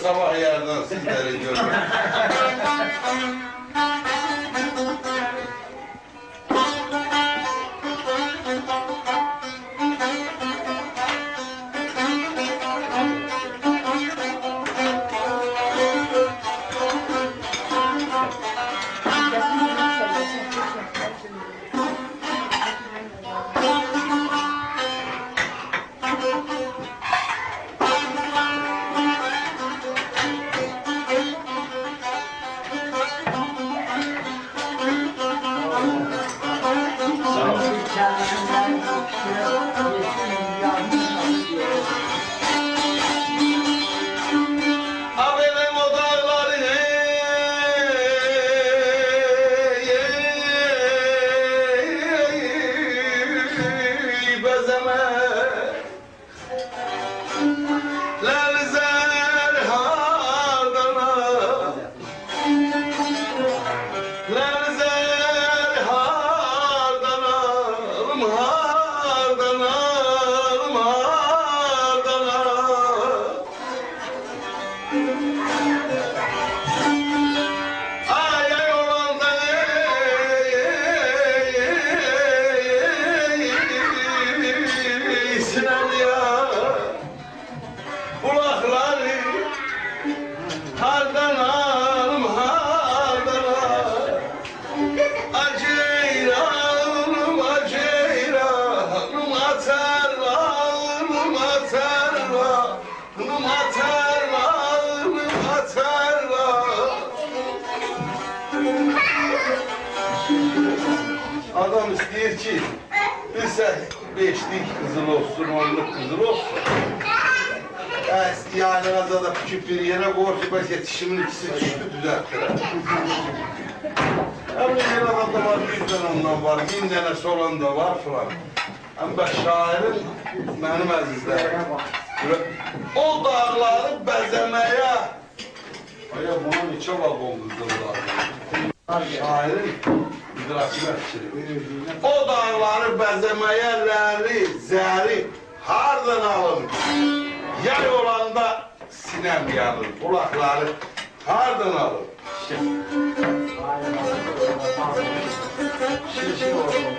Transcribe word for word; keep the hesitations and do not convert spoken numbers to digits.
صاباح یئردن سیزلری گؤرمک. آ، بئله او داغلاری، ای، ای، ای، بزه‌مه. لعل زر هاردان آلیم؟ لعل زر هاردان آلیم، هاردان آلیم، هاردان آلیم؟ آی، آی اولاندا، ای، ای، ای، ای، سینه‌م یار. قولاقلاری هاردان آلیم، هاردان آلیم؟ آ جئیرانیم، آ جئیرانیم، آچارلاریم، آچارلاریم، آچارلاریم، آچارلاریم. آدام ایسته‌ییر کی، بیلیرسن، بئشلیک قیزیل اولسون، اونلوق قیزیل اولسون. هه، ایسته‌ییر یایلیغاجا دا بوکوب بیر یئره قویور کی، بلکه دیشیمین ایکیسی دوشدو، دوزلتدیرم. هه، بو ائله آدام دا وار، یوز دنه اوندان وار، مین دنه‌سی اولان دا وار فلان. آمما شاعیرین، منیم عزیزلریم، او داغلاری بزه‌مه‌یه، آیا، بونا نئچه واگون قیزیل لازیم؟ شاعیرین ادراکینه فیکیر ائت. او داغلاری بزه‌مه‌یه لعلی، زری هاردان آلیم؟ یای اولاندا سینه‌م یانیر، قولاقلاری هاردان آلیم؟ ایشته. شیر، شیر اولسون.